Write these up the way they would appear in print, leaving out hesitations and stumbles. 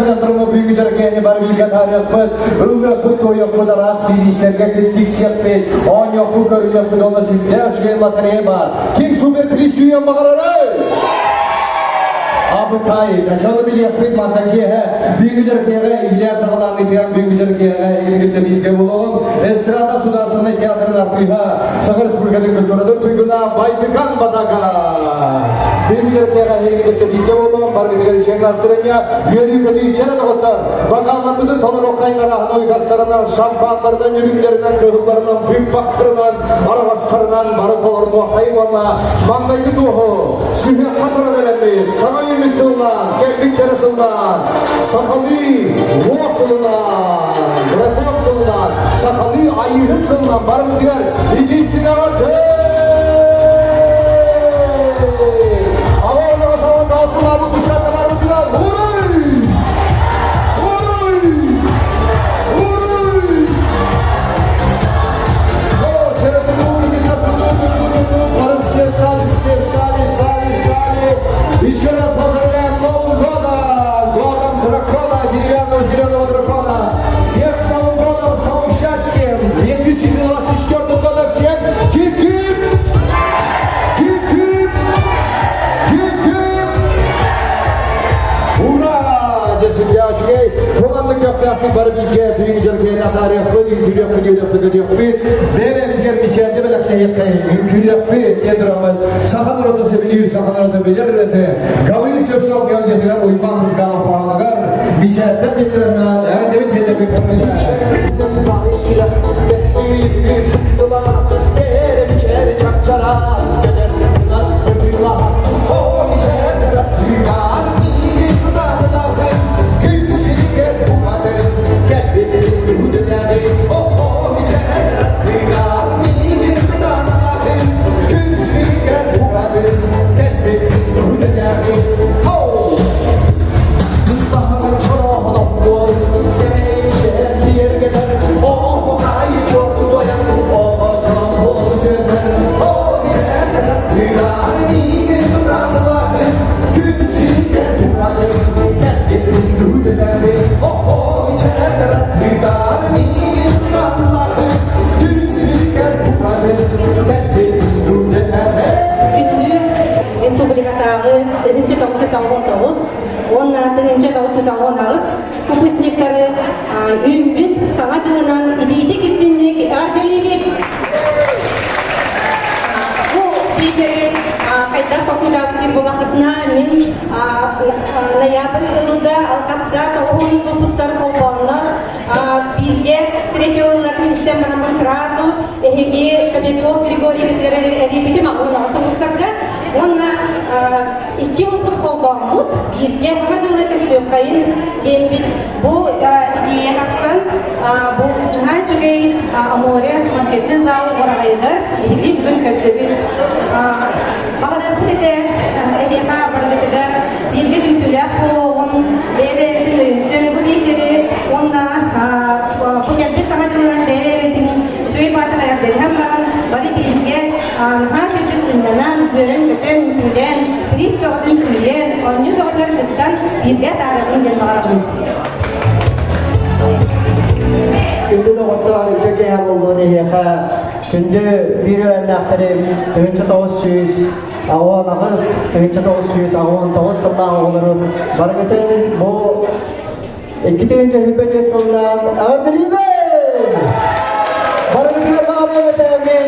кэлэн туруммут бүгүҥҥү дьарыкэни бары бииргэ таарыахпыт, ыллыахпыт, туойуохпут, араас бириистэргэ тиксиэхпит, оонньуохпут, көрүлүөхпүт, онно сүрдээх үчүгэй лотерея баар. Ким супер приз сүүйэн баҕарарый? Абытай, начало билиэхпит мантан киэһэ бүгүҥҥү дьарыкэҕэ иилээн саҕалаан ыытыам бүгүҥҥү дьарыкэҕэ игилигиттэ бииргэ буолуоҕум. Эстрада Судаарственнай театрын артыыһа, Саха Республикатын культуратын туйгуна Байтыкан Батака. Бүгүҥҥү дьарыкэҕэ игилигиттэ бииргэ буолуом, баргытыгар үчүгэй настырыанньа, үөрүү-көтүү чэрэ доҕоттор. Бакаалларбытын толоруоххайын арааһын ойгаттарынан, шампаннарынан, үрүҥнэринэн, кыһылларынан, быыппахтарынан, араҕастарынан бары толорунуоххайын уонна маҥнайгы туоһу сүһүөххэ туран эрэммит, саҥа үүммүт сыллаан, кэлбит кэрэ сыллаан, сахалыы уо сылынан, дракон сылынан, сахалыы айыыһыт сылынан барыбытыгар единственного Уруй! Уруй! Уруй! Все встали, все встали, встали, встали. Еще раз поздравляем с Новым годом! Годом дракона, деревянного зеленого дракона. Всех с Новым годом, с новым счастьем! 2024 года всех! Кип-кип! Кип-кип! Кип-кип! Ура! Десүтэ үчүгэй. Куланнык көхтөөхтүк бары бииргэ бүгүҥҥү дьарыктыйан атаарыахпыт, үҥкүүлүөхпүт, үөрүөхпүт, көтүөхпүт. Бэйэ-бэйэбитигэр мичээрдэ бэлэхтэһиэххэйин, үҥкүүлүөхпүт диэн тураммыт саха норуота сөбүлүүр, саха норуота билэр ырыаты Гаврил Слепцов геологиятыгар Уйбаан Брызгалов хоһоонугар мичээрдэр диэн эҕэрдэбит тиэрдэбит. Сылаас, эрэ мичээр чап-чараас кэлэр, кынат быһыылаах, о мичээр Күндү республикатааҕы 1999 уонна 1998 выпускниктары үүммүт Саҥа дьылынан итиитик истинник эҕэрдэлиибит! Бу биэчэри хайдах толкуйдаабыт буоллаххытына, мин ноябрь ылга алҕаска тоҕус выпустар холбооннор бииргэ встречаларын истэн бараммын сразу эһиги Кобяков Григорьевитыгар эрийбитим аҕыс выпустарга уонна икки выпуск холбооммут бииргэ саҥа дьылы көрсүөххэйин диэммит бу идея тахсан бу наһаа үчүгэй Аморе банкетный зал уораҕайыгар биһиги бүгүн көрсөбүт. Баҕарыахпыт этэ эһиэхэ барыгытыгар бииргэ түмсүүлээх буолуоҕун, бэйэ-бэйэбитин өйөнсөн бу биэчэри уонна бу кэлбит саҥа дьылынан бэйэ-бэйэбитин үчүгэй баатын эҕэрдэлэһэн баран бары бииргэ наһаа үчүгэйдик сынньанан, үөрэн-көтөн, үҥкүүлээн, приз бөҕөтүн сүүйэн, оонньуу бөҕөтүгэр кыттан бииргэ атаарыаҕын диэн баҕарабын. Күндү доҕоттоор, үтүө киэһэ буоллун эһиэхэ. Күндү биир үөрэннээхтэрим 1968, 1989 сыллаах оҕолору барыгытын бу 2024 сылынан эҕэрдэлиибин! Барыгытыгар баҕарыам этэ мин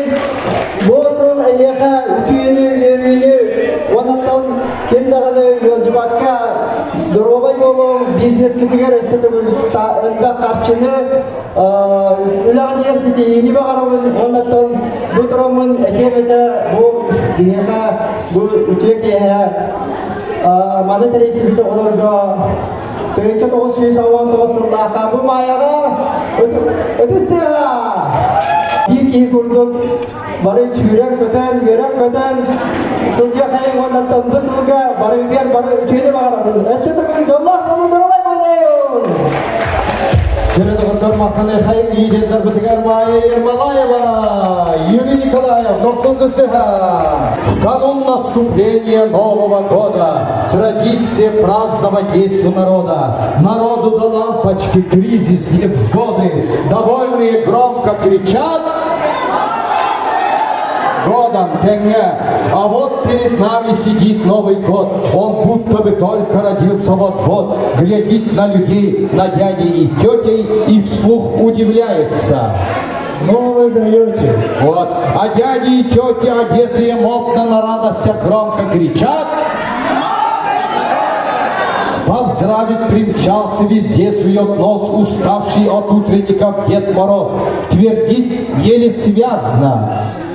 бу сыл эһиэхэ үтүөнү, үөрүүнү уонна ким даҕаны ыалдьыбакка доруобай буолуҥ, бизнескитигэр өссө төгүл элбэх харчыны, үлэҕитигэр ситиһиини баҕарабын уонна бу тураммын этиэм этэ бу биһиэхэ бу үтүө киэһэ маны тэрийсибит оҕолорго 1999 сыллаахха бу Майаҕа ытыс тыаһа биир киһи курдук бары сүүрэн-көтөн, үөрэн-көтөн сылдьыахайын уоннаттан бу сылга барыгытыгар бары үтүөнү баҕарабын. Өссө төгүл дьоллоох буолун, доруобай буолун! Дьөрө доҕоттор, Доҕоттор махтаныахайыҥ лидердарбытыгар Майя Ермолаева, Юрий Николаев, Дохсун Кысыха. В канун наступления Нового года традиция праздновать есть у народа. Народу до лампочки кризис, невзгоды. Довольные громко кричат годом тэҥҥэ. А вот перед нами сидит Новый год. Он будто бы только родился вот-вот. Глядит на людей, на дядей и тетей и вслух удивляется. Ну вы даете. Вот. А дяди и тети, одетые модно на радостях, громко кричат. Поздравить примчался везде сует нос, уставший от утренников Дед Мороз. Твердит еле связно.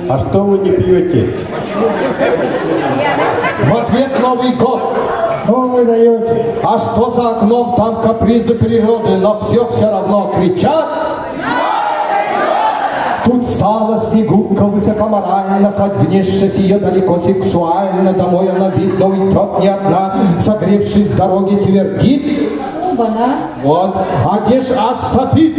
А что вы не пьете? В ответ Новый год. Ну вы даете. А что за окном, там капризы природы, но все равно кричат. Тут стала Снегурка высокоморально, хоть внешность ее далеко сексуальна, домой она, видно, уйдет не одна, согревшись с дороги, твердит. Вот, а где ж аж сопит?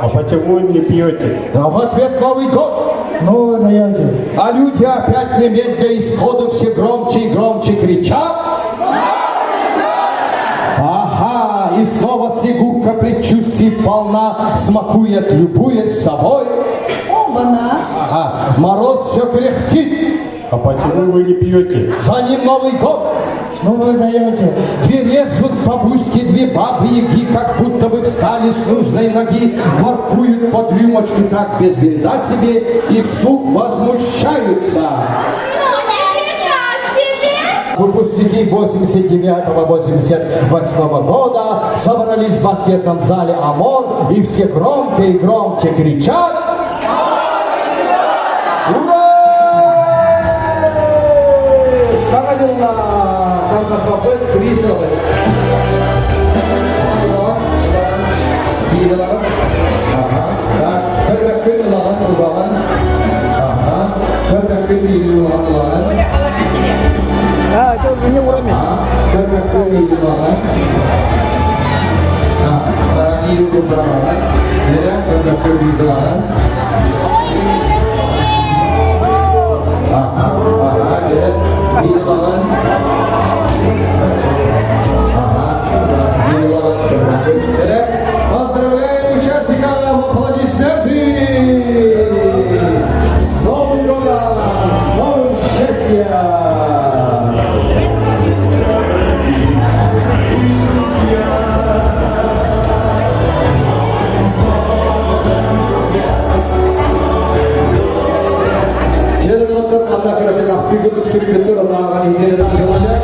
А почему не пьете? А в ответ Новый год. Ну вы даете. А люди опять немедля и сходу все громче и громче кричат. Ага, и снова Снегурка предчувствий полна, смакует, любуясь собой. Ага, мороз все кряхтит, А почему вы не пьете? за ним Новый год. Ну вы даете. Две резвых бабуськи, две бабы-яги, как будто бы встали с нужной ноги, воркуют под рюмочку так без вреда себе и вслух возмущаются. Выпускники 89-88 года собрались в банкетном зале «Амор» и все громко и громче кричат Ура! Саҥа дьылынан! Тарҕаспаппыт, приз ылабыт. Биир ылаҕын. Аха. Так, көрбөккүн ылаҕын, угаҕын. Аха. Көрбөккүн биир ылаҕын, ылаҕын. А, это не уровень. Көрбөккүн биир ылаҕын. Биир ылаҕын. Нere көрбөккүн биир ылаҕын. Аха, аха, evet. Биир ылаҕын. Ага, биир ылаҕын көрбөккүн. Керек. Поздравляем участников! Аплодисменты! С Новым годом! С новым счастьем! Дьэ доҕоттор, ханна кыратык ахтыы сүрбүттэр онааҕар иһитинэн ангыланар.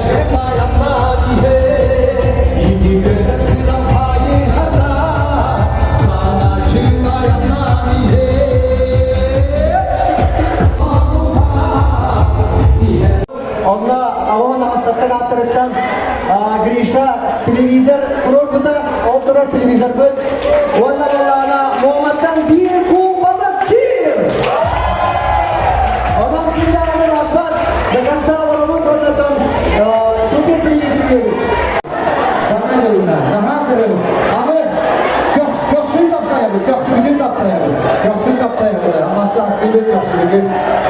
Онно аҕыс аҕыстартан ааттарыттан Гриша телевизор туруорбута, ол турар телевизорбыт. Уонна буоллаҕына Муоматтан биир куул балык чир! Онон ким даҕаны барбат, до конца олоробут уоннатан супер приз биэрэбит. Саҥа дьылынан, наһаа көрөбүт. Аны көхсүн таптайабыт, көхсүбүтүн таптайабыт. Көхсүн таптайабыт. Массажтыыбыт көхсүбүтүн.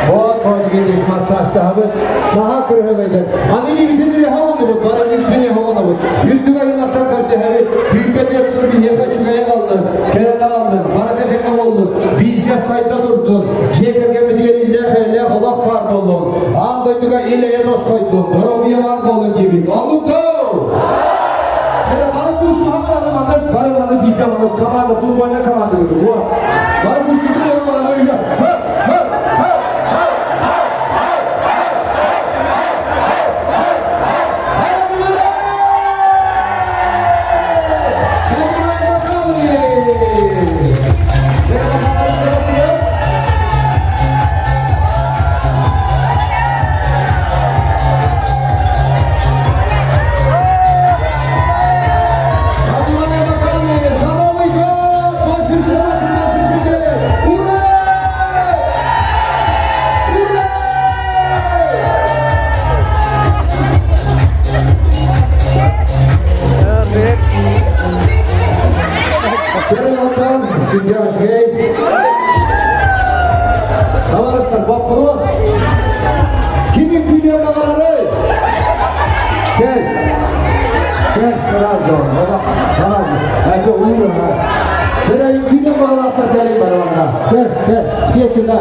Вот, вот, видик, массажтаабыт. Наһаа көрөбөйдер. Аны илиибитин үөһэ ууннубут, бары илиибитин үөһэ уунабыт. Үрдүк айылартан көрдөһөбүт. Күүрбэтигэр сыл биһиэхэ үчүгэйи аҕаллын, кэрэни аҕаллын, барыта этэҥҥэ буоллун. Бизнес сайда турдун. Дьиэ кэргэммитигэр иллээх-эйэлээх олох баар буоллун. Аан дойдуга ил-эйэ тосхойдун, доруобуйа баар буоллун диибит. Оннук доо! Бары куустуһан манна бары маны бииргэ маны команда футбольная команда вот. Бары куустуһан маны үйэ. Ха ха ха ха ха ха ха ха ха. За Новый год! 88-89! Ура! Сүрдээх Товарищтар, вопрос. Ким үҥкүүлүөн баҕарарый? Кэл. Кэл сразу. Сразу. А что, умер, а? Сюда үҥкүүлүөн баҕалаахтар кэлин барабанна. Кэл, кэл, все сюда.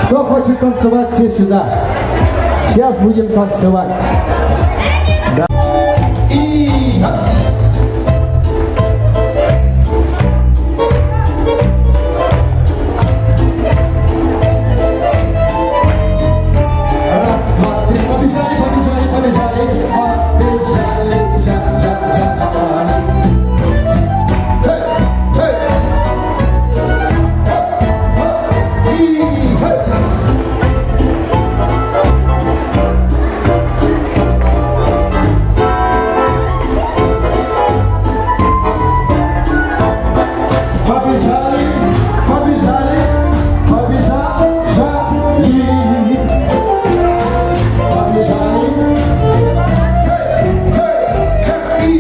Кто хочет танцевать, все сюда. Сейчас будем танцевать. Да. И... Раз, два, три. Побежали, побежали, побежали. Побежали, жа, жа, жа, Эй, эй. Хоп, хоп. И, эй. Побежали, побежали, побежали. Побежали. Эй, эй, эй. И...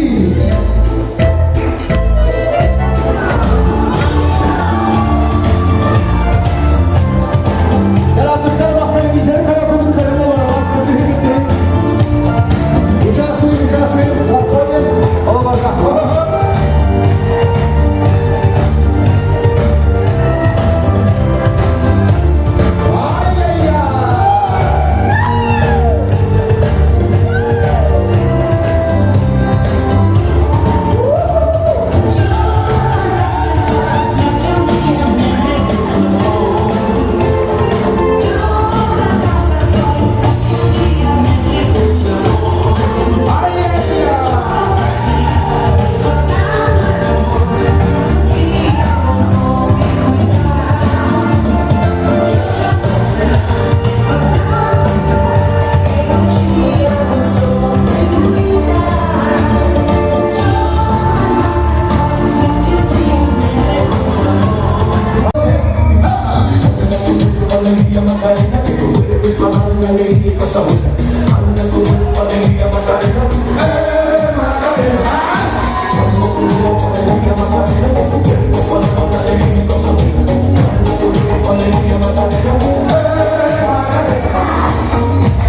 Участвуем, участвуем, подходим. Олобожа. Ай-яй-яй! Ай-яй-яй!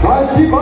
Спасибо!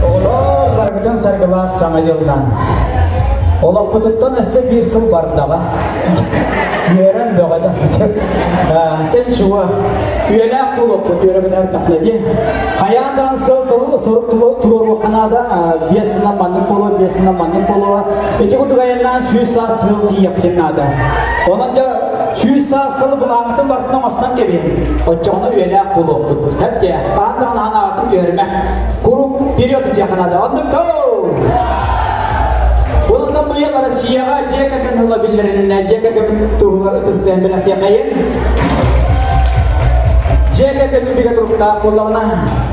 Оҕолор баргытын саргылаах саҥа дьылынан. Олохпутуттан өссө биир сыл бардаҕа. Үөрэн бөҕө да. Чэн чуга. Үйэлээх буолуохпут үөрэбин эрдэхлэ дии. Хайаан даҕаны сыл-сыл сорук туруоруохха наада. 5 сылынан маннык буолуо, 5 сылынан маннык буолуо. Ити курдук айаннаан 100 саас тыл тиийэппитин наада. Онон дьэ 100 саас кылы былааҥҥытын барытын оҥостон кэбиһин. Оччоҕуна үйэлээх буолуохпут. Хэп хаһан даҕаны ханаатын түһэримэ. Куруук вперед диэххэ наада. Оннук Онон быйыл Россияҕа дьиэ кэргэн ыла биллэриннэ дьиэ кэргэн туһугар ытыстыһан бэлэхтиэхэйин. Дьиэ кэргэн бигэ туруктаах буоллаҕына,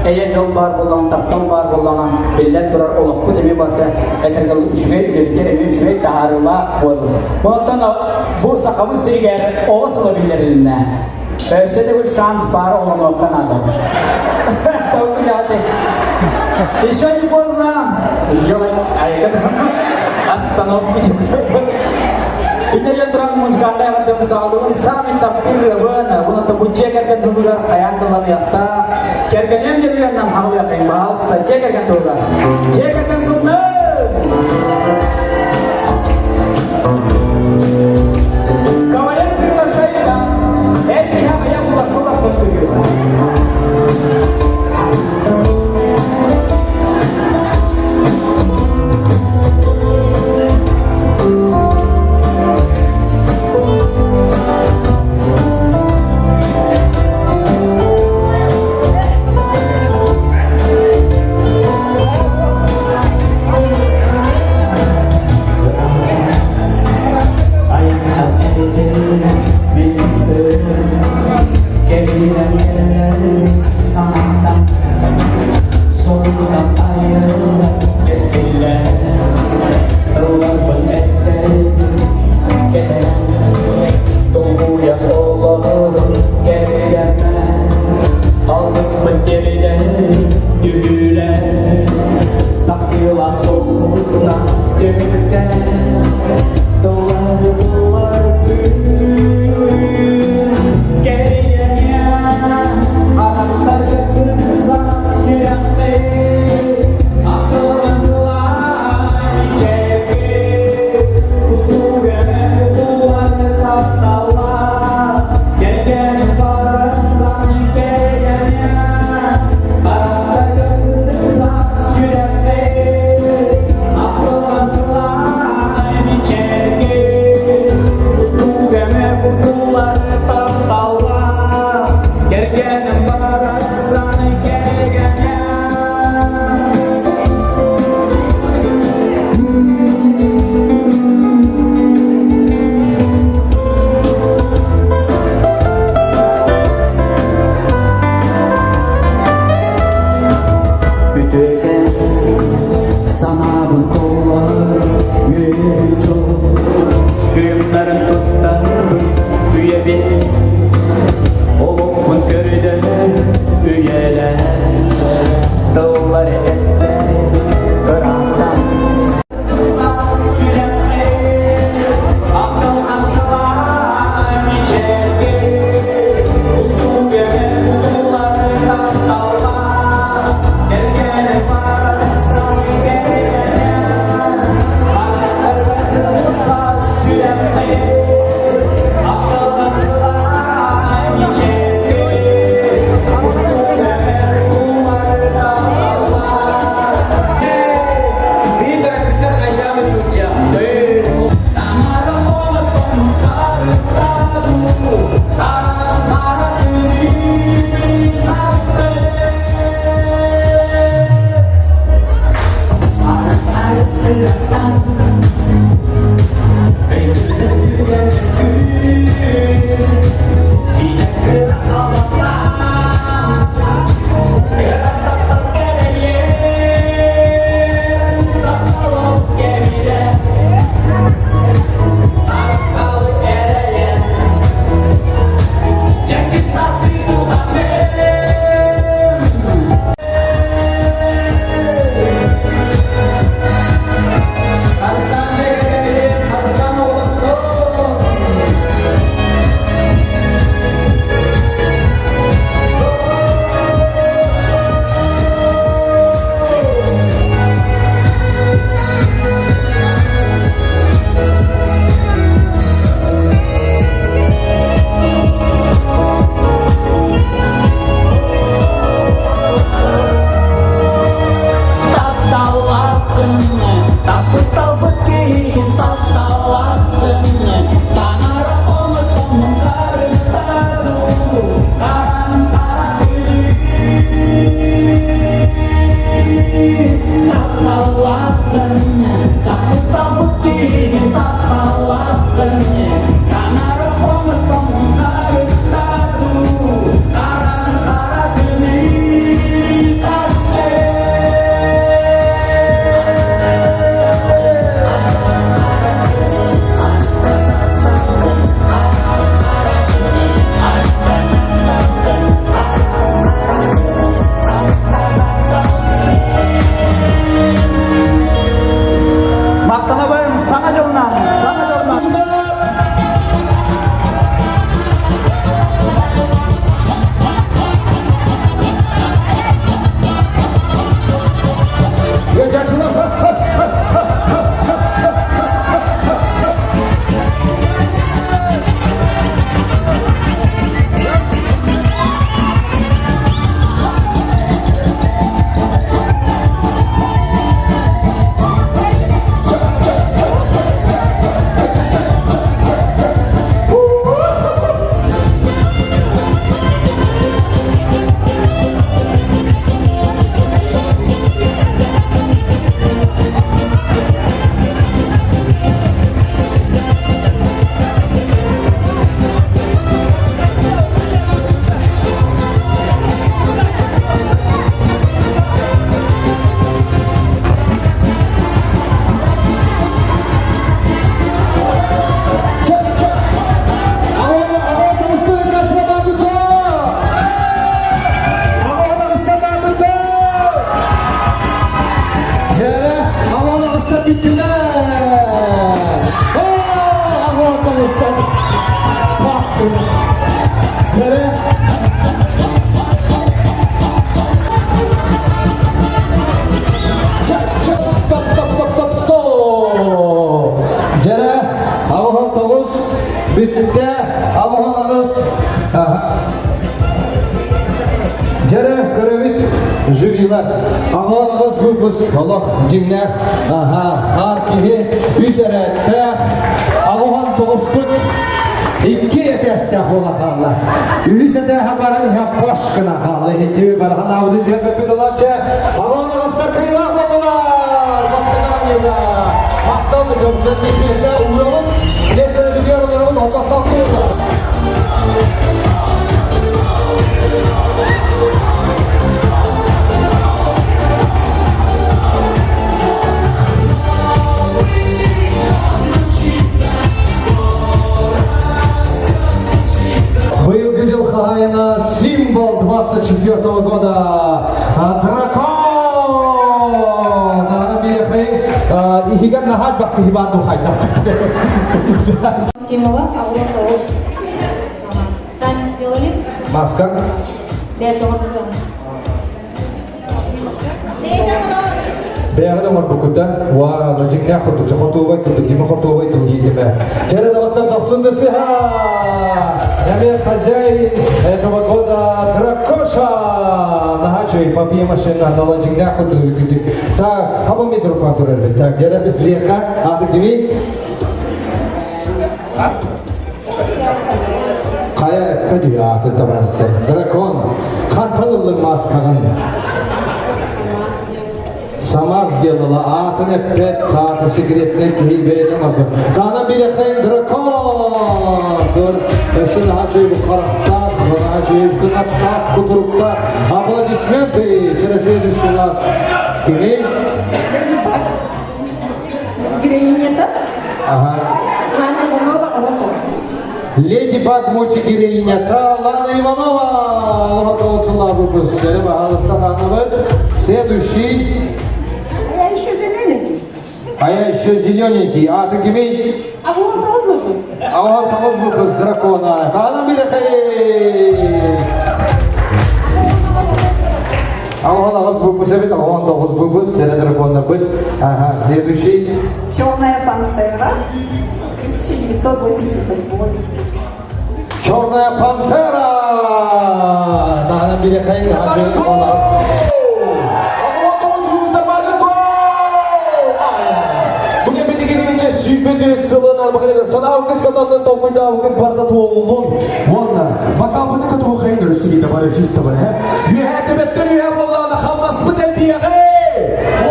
эйэ дьол баар буоллаҕына, таптал баар буоллаҕына, биллэн турар олохпут эмиэ барыта этэргэ үчүгэй үлэбитигэр эмиэ үчүгэй таһаарыылаах буолар. Онтон бу сахабыт сиригэр оҕо сыла биллэрилиннэ. Өссө төгүл шанс баар олонуохха наада. Толкуйдааты. Еще не поздно сделать остановку. Итәйен туран музыкальный эҕэрдэм саҕалыгын саамай таптыыр ырыабын, уонна бу дьиэ кэргэн тылыгар хайаан тылланыахтаах. Кэргэним дьэлүөннэн хаалыахайын, баһаалыста, дьиэ кэргэн тылыгар. Дьиэ кэргэн сылны! Кавалер приглашает эр киһи аҕыйах уларса-уларса көрүө. Үтүөкэн санаабын толор үөрүү дьол Кыымнарын туттарбын үйэбин Олохпун көрдөр үйэлэр Тыллар эппэр ыраахтан Дьэрэ. Стоп, стоп, стоп, стоп, стоп! Дьэрэ, 89, бүттэ, 88. Дьэрэ, көрөбүт, жюрилар. 88 выпуск, олох дьиҥнээх, аха, хаар киһи, үс эрээттээх, 89-пут икки этээстээх буола хаалла. Үһүс этээһэ баран иһэ бош гына хаалла. Ити барахан аудит диэн олааччы. 88-тар кыайыылаах буоллулар! Бастакы анньыыта. Махтал көмүсэл миэстэ уурабыт. Миэстэни бүтүөр олоробут, онто салгыы. Быйылгы дьыл хаһаайына символ 24 года дракон! Даҕана бириэхэй иһигэр наһаа элбэх киһи баар духайдах. Символа 89. Сами сделали? Маска? Бэйэҕит оҥорбуккут да? Уа, дьиҥнээх курдук, хотуобай курдук, дима хотуобай дуу диэтимэ. Чэрэ доҕоттор дохсун да сыһа! Эмиэ хозяин этого года Дракоша! Наһаа үчүгэй папье машина тала дьиҥнээх курдук эбит. Так, хабыл метр турар эбит. Так, дьэрэ бит аты кими? Хайа эппэ дии ааты табарсан. Дракон, хантан ыллыҥ мааскаҕын? Сама сделала, аатын эппэт, ааты секретнэй киһи бэйэтин оҥорбут. Даана бирэхэйин дракон! Көр, өссө наһаа үчүгэй харахтаах, наһаа үчүгэй кынаттаах, кутуруктаах. Аплодисменты через следующий у нас кини. Героинята? Ага. Лана Иванова, Ротос. Леди Баг мультик героинята Лана Иванова. Ротосула выпуск. Следующий. А я еще зелененький. А я еще зелененький. А ты кимий? А вон тоҕус выпуск. А он тоҕус выпуск дракона. Таана бирэхэй. А он аҕыс выпуск эбит, а он тоҕус выпуск. Кэрэ драконнарбыт. Ага, следующий. Черная пантера. 1988. Черная пантера! Даана бирэхэй. Он аҕыс. Бүгін бітігенінше сүйбеті сылын арбағын санаабыкыт сатаннын толкуйдаабыкыт барда туоллун. Уонна бакалбыты көтүгү хайын өрөсүгүйде бары чисто бар, he? Үһәті беттер үһә боллаана хамнаспыт элбиэҕэ!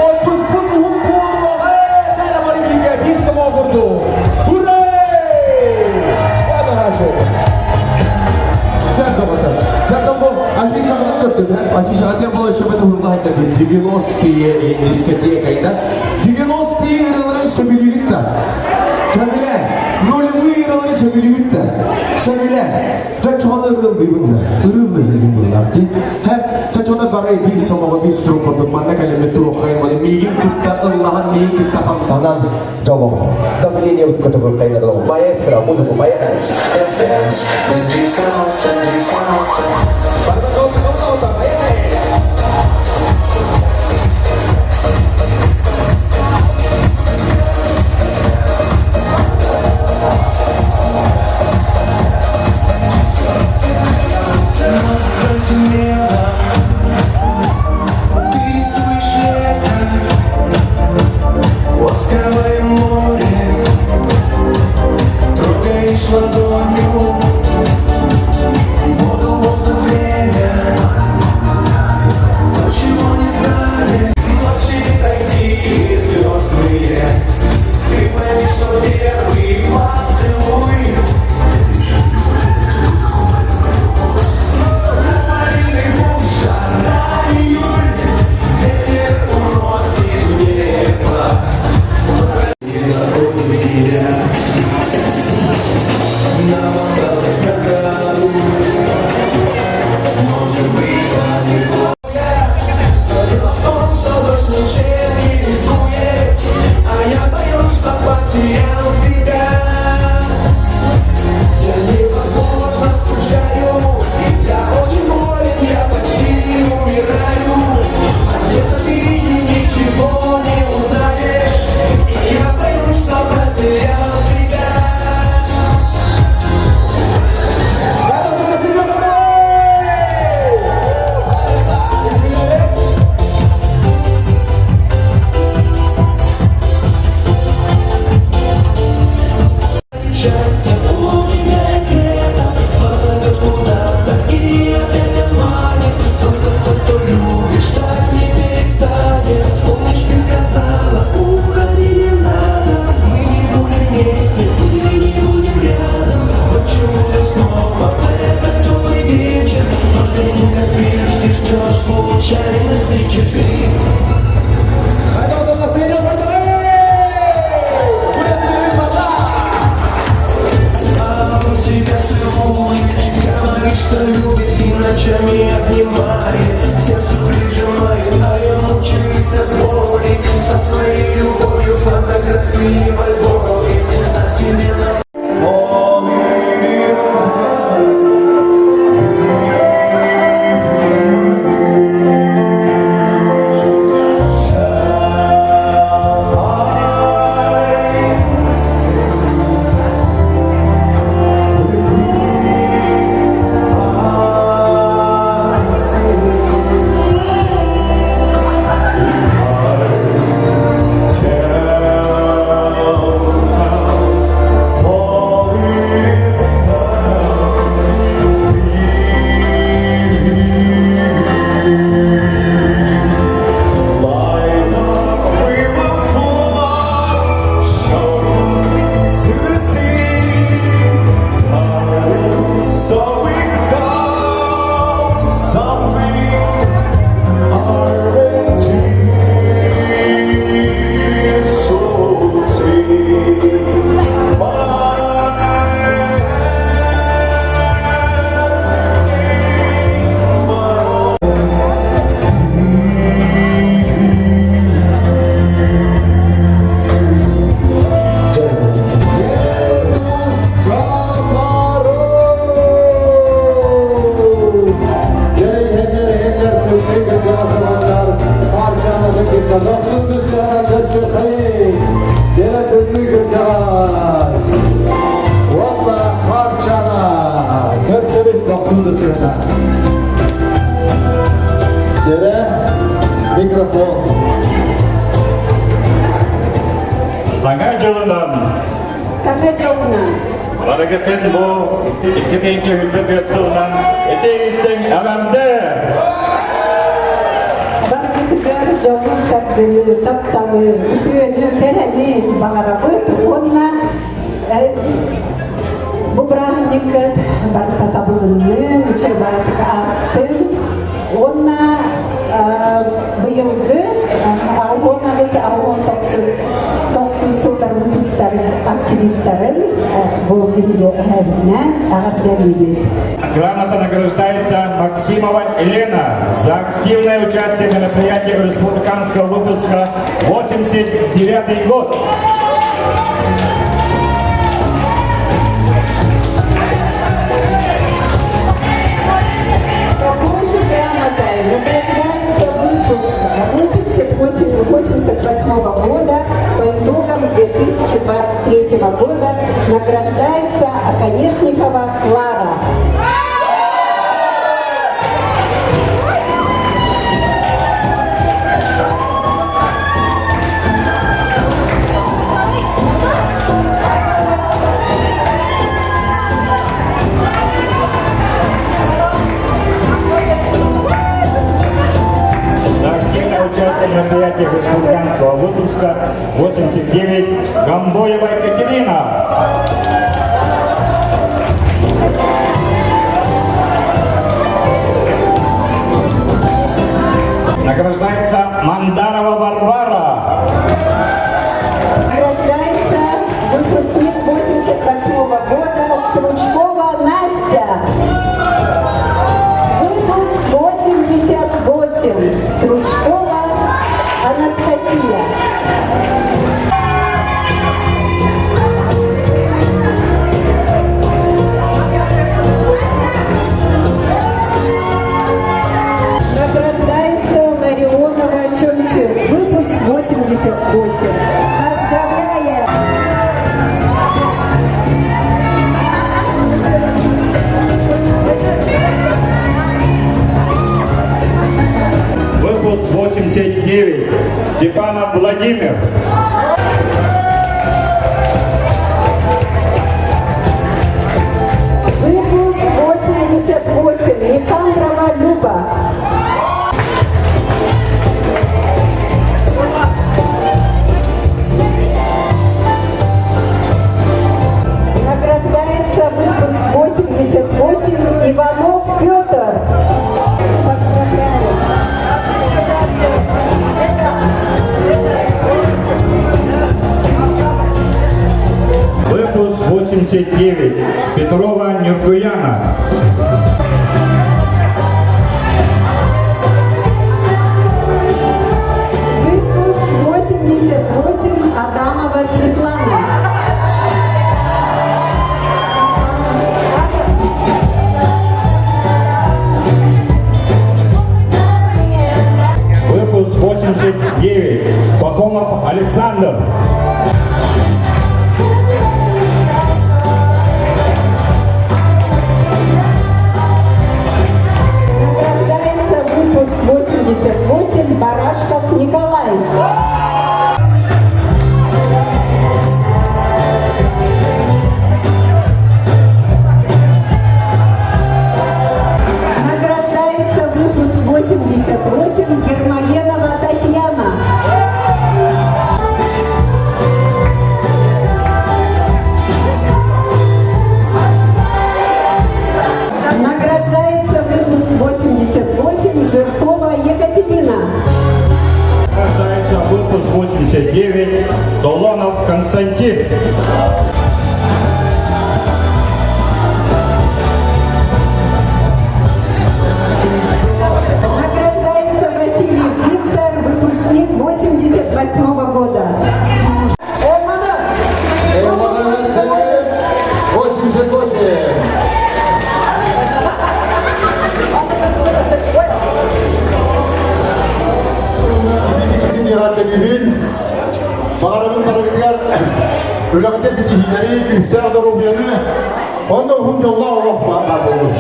Отпуспут уһун буолуоҕа! Тара бары бииргэ биир сомоҕо курдук. Ура! Сән доҕоттор. Жаттан бу афишаҕытын көрдүм, афишаҕа диэн була чөбөт уһулла 90-е дискотека, да? 90-е ырыаларын сөбүлүүгүт да? Көбүлэ, нулевые ырыалары сөбүлүүгүт да? Сөбүлэ. Чочоҕону ырыалдыыбын да? Ырыаллыыбын буоллаах дии. Хэ, чочоҕону бары биир сомоҕо биир строк курдук манна кэлэммит туруоххайын маны миигин кытта ыллаһан, миигин кытта хамсанан дьолох. Давление вот көтөҕөр Маэстро, музыку, поехали. Поехали. Ты рисуешь лето, ласковое море, трогаешь ладонью воду, воздух, время, то, чего не знали. Ночи такие звездные, ты пойми, что первый поцелуй. Малины жара июль, ветер уносит в небо. Тебя. Нам осталось награду. Может быть, повезло. Все дело в том, что дождь ничем не рискует, а я боюсь, что потерял тебя. Я невозможно. сыһына. Сэрэ, микрофон. Саҥа дьылынан! Саҥа дьылынан! Барыгытын бу 2024 сылынан этиҥ-истиҥ эҕэрдэ! Барыгытыгар дьолу-саргыны, тапталы, үтүөнү, кэрэни баҕарабыт уонна бу бырааһынньыккыт барыта табылыннын, үчүгэй баҕатык аастын уонна быйылгы 68 89 тохсус сыллар выпустарын активистарын бу биһиги эһэбитинэн эҕэрдэлиибит. Грамота награждается Максимова Елена за активное участие в мероприятиях республиканского выпуска 89 год. Такой же грамотой награждается выпуск 88 года по итогам 2023 года награждается Оконешникова Клара. За активное участие в мероприятиях республиканского выпуска 89 Гамбоева Екатерина. Награждается Мандарова Варвара. Награждается выпускник 88 года Стручкова Настя. Выпуск 88. Стручкова Анастасия. Награждается Ларионова Чончик. Выпуск 88. Поздравляем! Выпуск 89. Степанов Владимир. Выпуск 88. Никандрова Люба. Награждается выпуск 88 Иванов Петр. Поздравляем. Выпуск 89. Петрова Нюргуяна. Выпуск 88 Адамова Светлана. Выпуск 89. Пахомов Александр. Награждается выпуск 88 Барашков Николай. Награждается выпуск 88 Гермогенова Татьяна. Награждается выпуск 88 Жиркова Екатерина. Награждается выпуск 89 Долонов Константин. Награждается Василий Виктор, выпускник 88 года. МВД 88. Эҕэрдэлиибин, баҕарабын барыгытыгар үлэҕитэ ситиһиилэри, күүстээх доруобуйаны, онно уһун дьоллоох олох баар буоллун.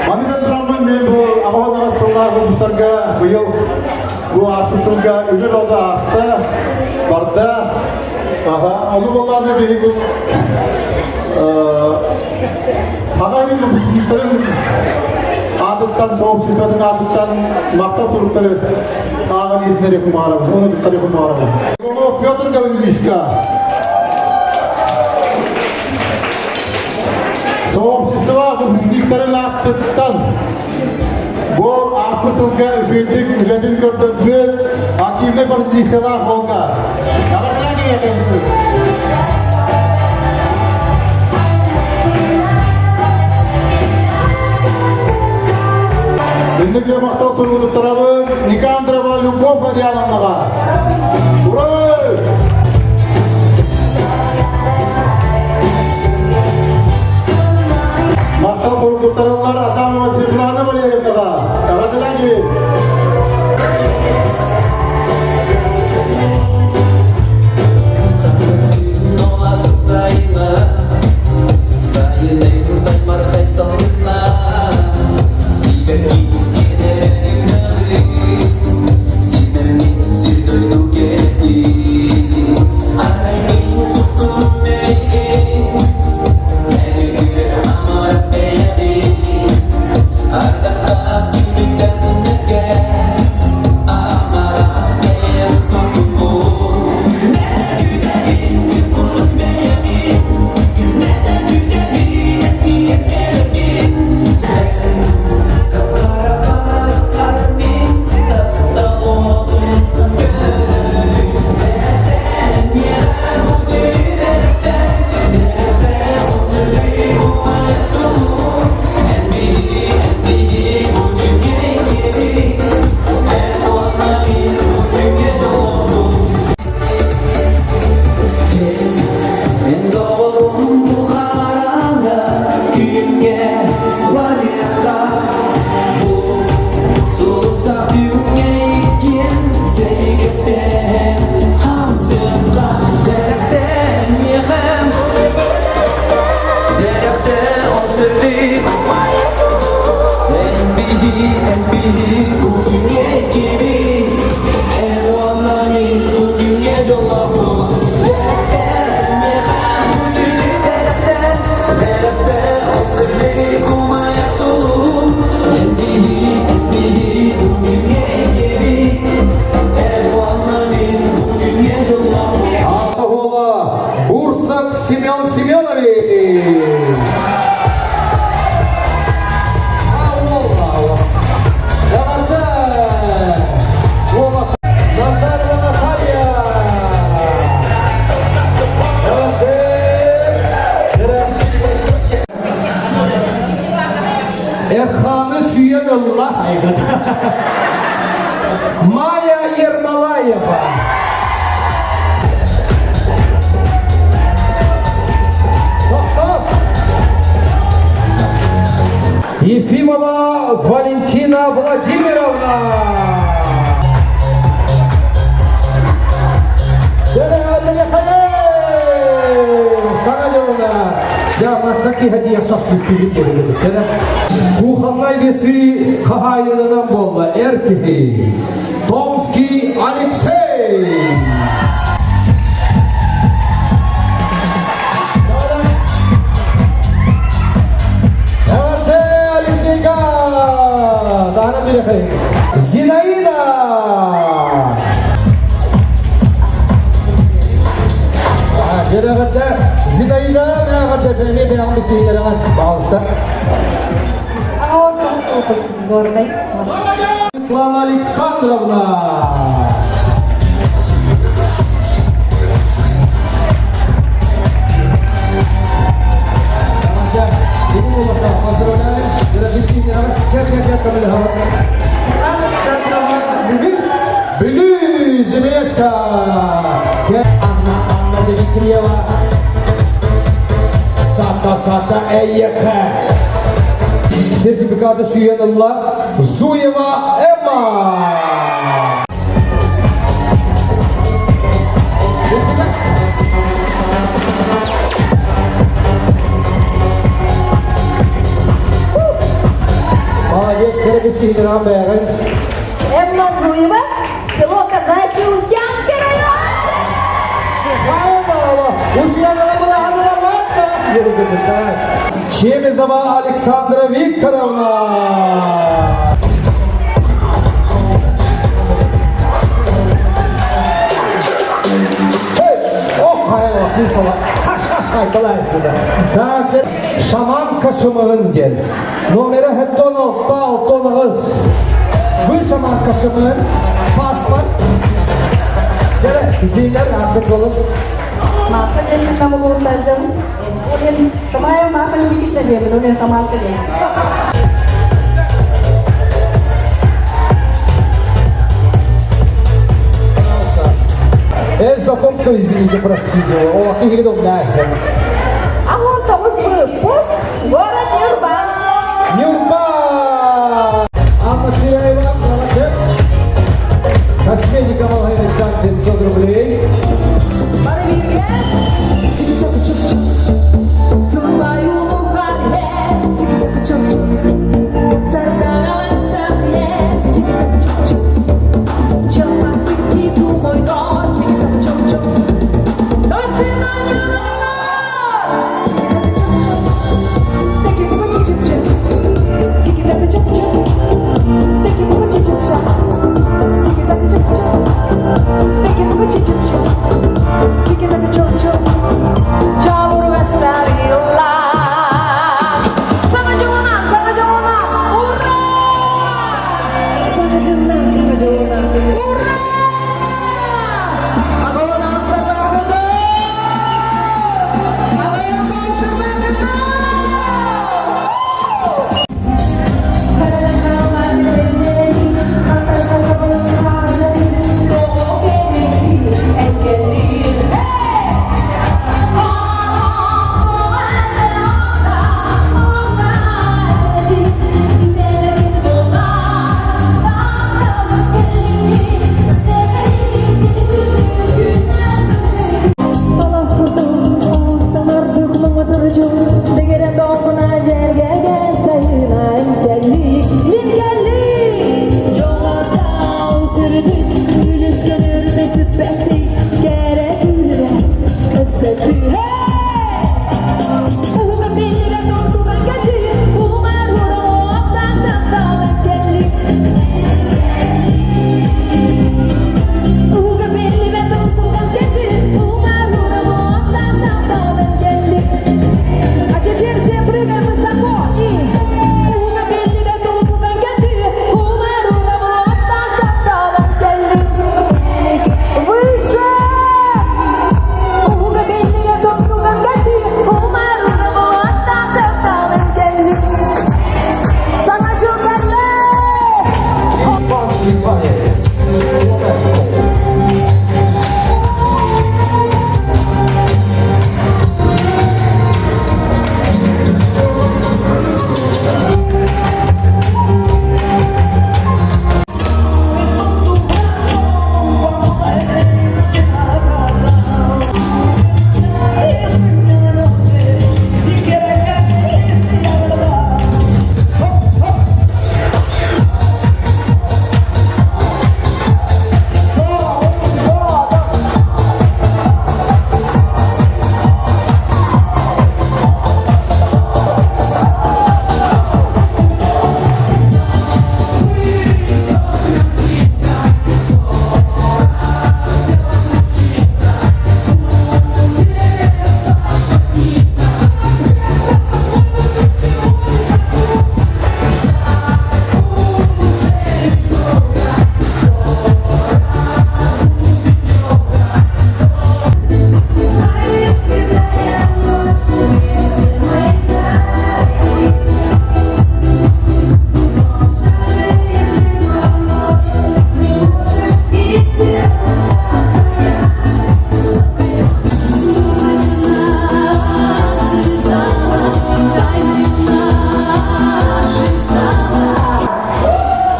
Маннык тураммын мен бу абаҕа сыллаах выпустарга быйыл бу ааспыт сылга үлэ бөҕө ааста, барда. Аха, ону буоллаҕына биһиги Хаҕа выпускниктарын аатыттан, сообществотын аатыттан махтал суруктары ааҕан иһитиннэриэх баҕарабын, уонна туттарыах баҕарабын. Петр Гаврильевичка Сообщество выпускниктарын ааттыттан бу ааспыт сылга үчүгэйдик үлэтин көрдөрбүт активнай позициялаах буолга. Инники махтал суругу туттарабын Никандрова Любовь Адьяновнаҕа. Ура! Махтал сурук туттарыллар Адамова Светлана Валерьевнаҕа. Эҕэрдэлээн Бурсак Семен Семенович! Назарова Наталья! Эрханы сүйен ылла. Майя Ермолаева. Ефимова Валентина Владимировна. Саҥа дьылына дьааматтан киһи шашлык Кухоннай весы хаһаайынынан буолла эр киһи Томский Алексей. Алексейга! Дана Зинаида! Дьэрэҕэтэ Зинаида мэҕэтэ бэми бэҕин бисиинэрэҕин пожалуйста. Светлана Александровна! Поздравляю, Бүлүү Землешка! Анна Анна Дмитриева Сата Сата Эйеха Сертификаты сүүйэн ылла Зуева Эмма! билсиһиннэрэҕин бэйэҕин. Эмма Зуева, село Казачье, Устьянский район. Чемезова Александра Викторовна. Шаман Кашымығын диэн. Номера 76 69. Вы Шаман Кашымығын. Паспорт. Кere, bizeyler artık olun. Марфа диэн нам улуттаржым. Олен Шамая Марфа Никитична диэбит, олен Шаманка диэн. Э, знакомство, извините, простите. О, киһи А он тоҕус выпуск, город Нюрба. Нюрба! Анна Ширяева, молодец. Косметика маҕаһыыныттан 500 рублей. Бары бииргэ.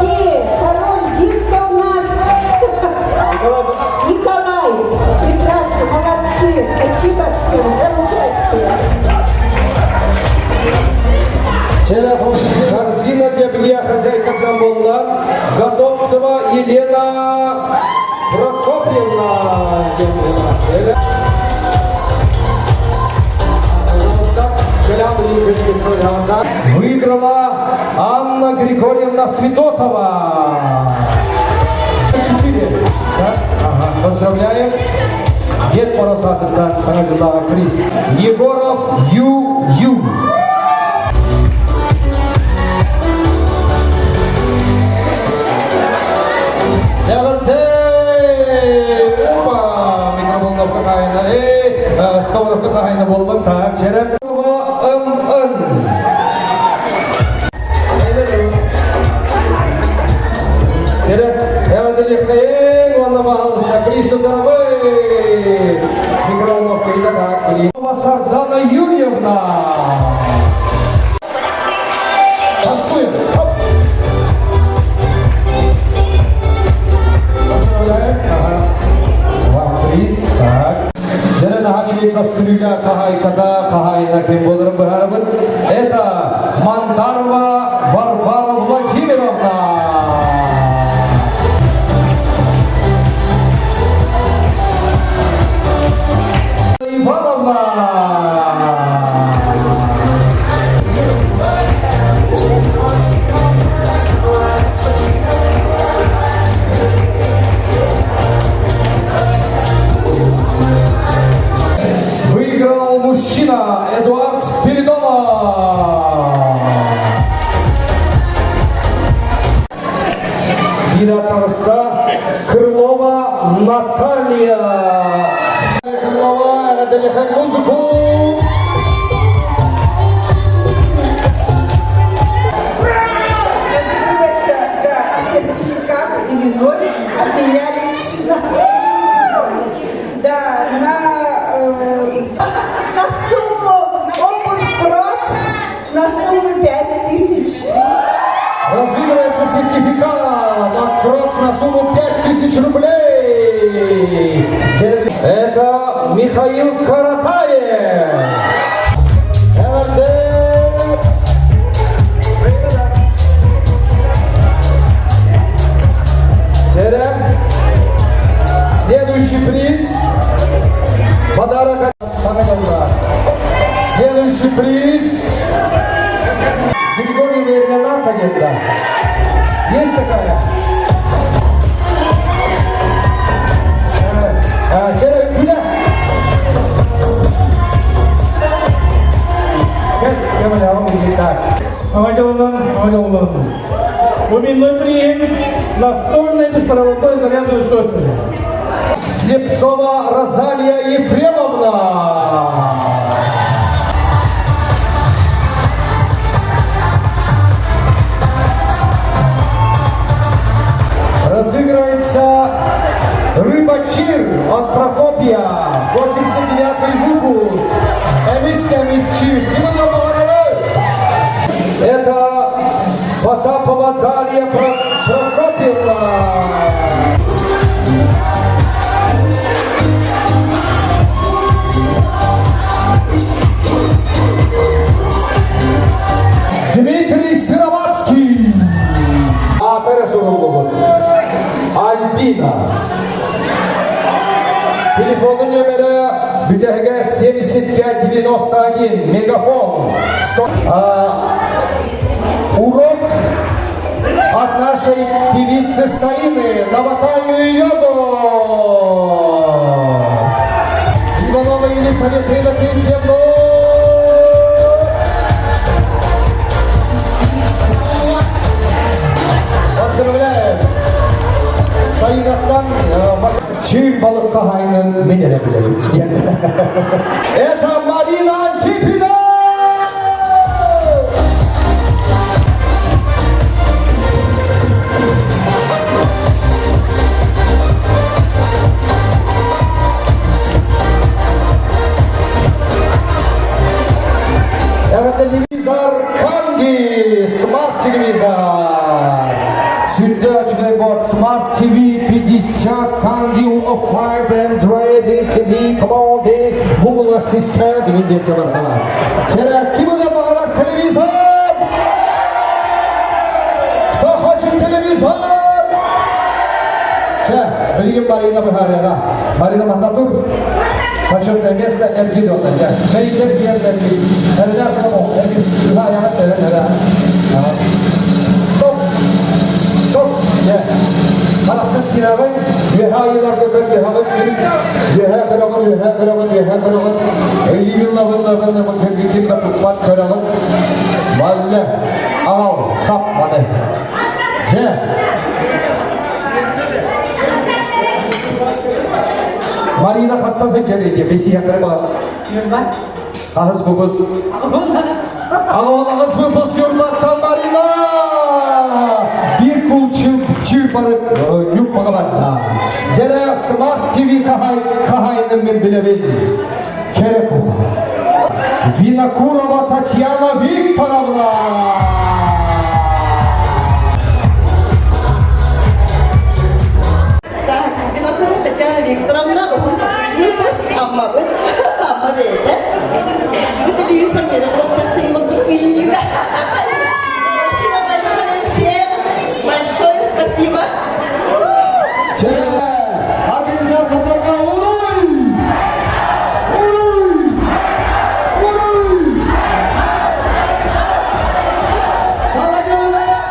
И король диско у нас Николай. Прекрасно, молодцы. Спасибо всем за участие. Телефон, корзина для белья, хозяйка. хаһаайкатынан буолла Готовцева Елена Прокопьевна диэн. Выиграла Анна Григорьевна Федотова. Четыре. Так, ага. Поздравляем. Дед Мороз аатыттан саҥа дьыллааҕы приз. Егоров Ю Ю. Опа! Микрофонновка хаайна. Эй, сковородка хаайна буолбун. Так, череп. М Н. Эҕэрдэлиэххэйиҥ уонна баһаалыста приз дорогой! Микроволновкайда Сардана Юрьевна! Танцуем! Хоп! Поздравляем! Ага. Вам приз. Так. Дьэ наһаа үчүгэй көстүүнэ хаһаайката хаһаайына ким буоларын быһаарабыт. Это Мандарова Варвара Владимировна. Ивановна. Выиграл мужчина Эдуард Спиридонов. Биир таҕыста Крылова Наталья. Крылова, эҕэрдэлиэхэ музыку. Разыгрывается, да, сертификат именной от меня лично. Да, на, э, на сумму обувь Крокс на сумму 5000. Разыгрывается сертификат на Крокс на сумму 5000 рублей. Это Михаил Каратаев. Эҕэрдэ. Терем. Следующий приз. Подарок от Саганелла. Следующий приз. Григорий Рената где-то. Есть такая? Чэ эрэ, күлэ. Так. Саҥа дьылынан, именной настольное беспроводное зарядное устройство. Слепцова Розалия Ефремовна. Разыгрывается рыбачир от Прокопия, 89-й выпуск. Эмис Эмисчир. Это Потапова Дарья Прокопьевна. Дмитрий Сыроватский. Аата суруллубут. Альбина. Телефонный номера бүтэһигэ 7591. Мегафон. 100. А, урок от нашей певицы Саины на вокальную йогу. Иванова Елизавета Иннокентьевна. Поздравляем! Саинаттан чыыр балык хаһаайынын мин эрэ билэбин. Это Марина Антипина! Это телевизор Канди, смарт-телевизор. Сюда вот Smart TV 50 Канди Uno 5 Android TV, come on, Google Assistant, диэн бар. Чэ эрэ, ким да баҕарар телевизор? Кто хочет? Билигин Марина быһаарыаҕа. Марина манна тур. Почетное место эргит онно. Мэйдер диэн эргит. Эрдэр кому эргит. Ыха аяҕа сэрэн эрэ. Стоп. Стоп. Дьэ. Харахтын сирэҕин, үөһэ айыыларга көр, үөһэҕин үөһэ көрөҕүн, үөһэ көрөҕүн, үөһэ көрөҕүн. Эйигин лабын лабын лабын ким да туппат көрөҕүн. Балле. Аҕал, сап маны. Дьэ. Марина хаттан сылдьар диye бесиһэхтэри баар. Хаһыс бубус. Аҕыс выпуск Юрбаттан Марина! Биир кул чыыпары ньуппаҕа барда. Дьэрэ Smart TV хаһайынын мин билэбин. Керек Винокурова Татьяна Викторовна! Так, Винокурова Татьяна Викторовна, выпуск Аммабыт, Амма бэйэтэ. Бу телевизор мені Спасибо большое всем. Большое спасибо. Организаторларга уруй! Уруй! Уруй! Саҥа дьылынан!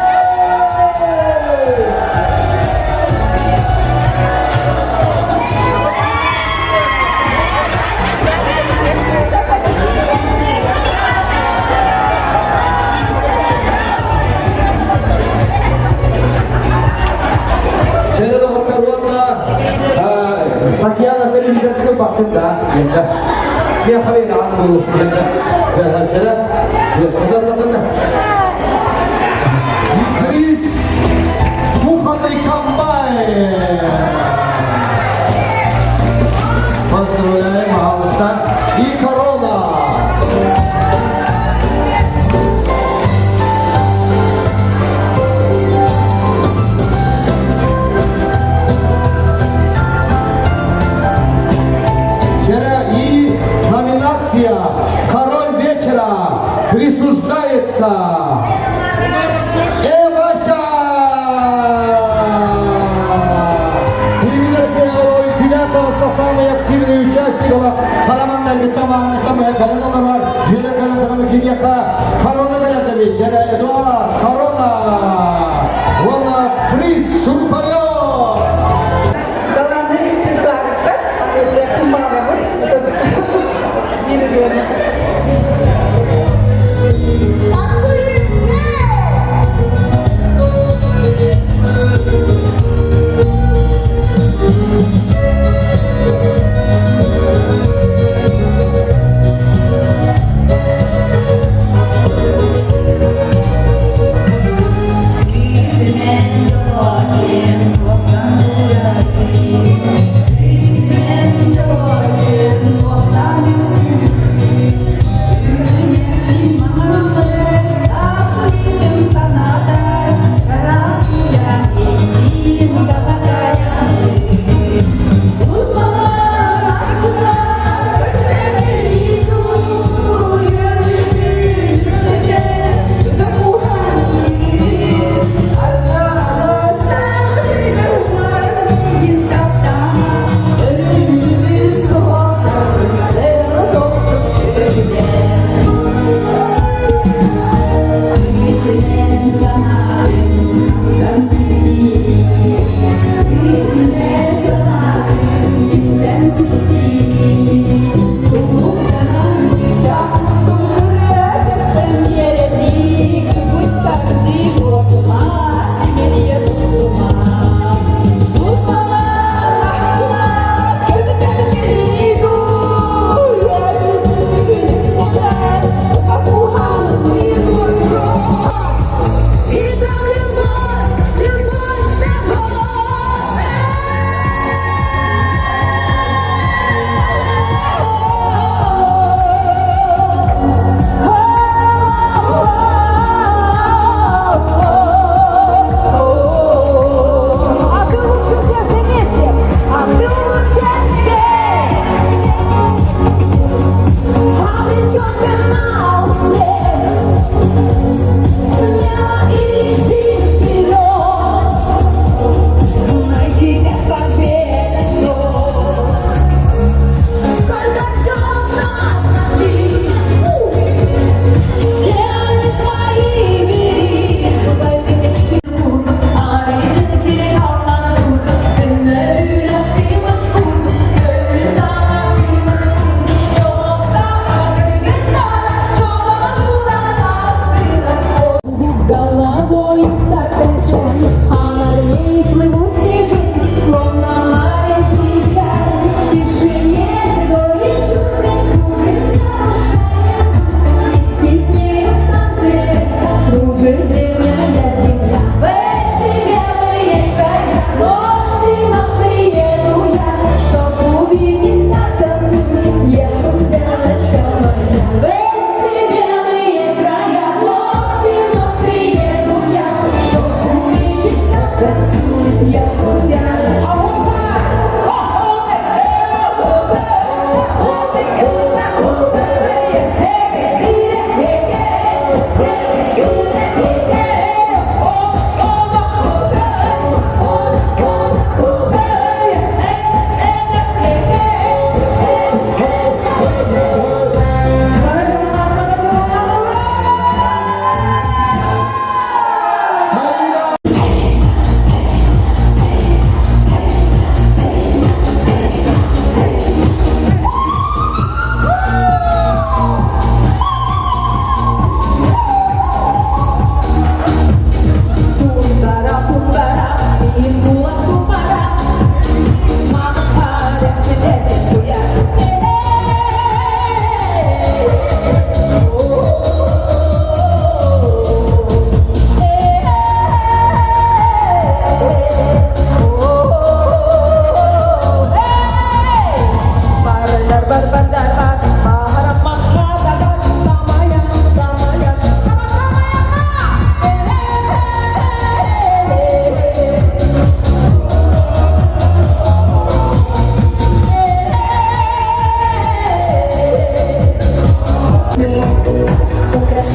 Чэрэ доҕоттор уонна Татьяна телевизордыгы баттын да енді. Мен хабен аңгу енді. Чэрэ. Приз кухонный комбайн. Поздравляем, пожалуйста. И корона. Вчера и номинация «Король вечера» присуждается Эвася! Самый активный участник Хараманна Корона Эдуард, Корона! Уонна приз шуруповерт! Даланы репертуарыттар, кумбаҕабыт, биир Танцуем все!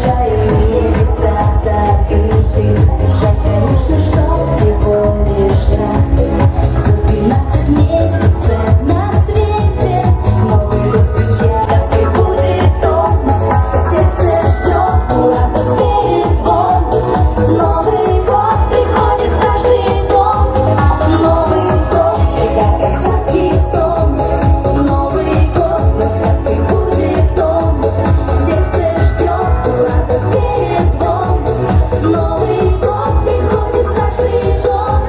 Небеса закрыты. Жаль, конечно, что всего лишь раз за 12 месяцев на свете Новый год встречать сказкой будет он. Сердце ждет курантов перезвон. Новый год приходит в каждый дом. Новый год всегда как сладкий сон. Новый год, но сказкой будет он. Сердце ждет курантов перезвон. Новый год приходит в каждый дом.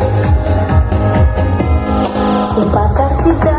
Все подарки.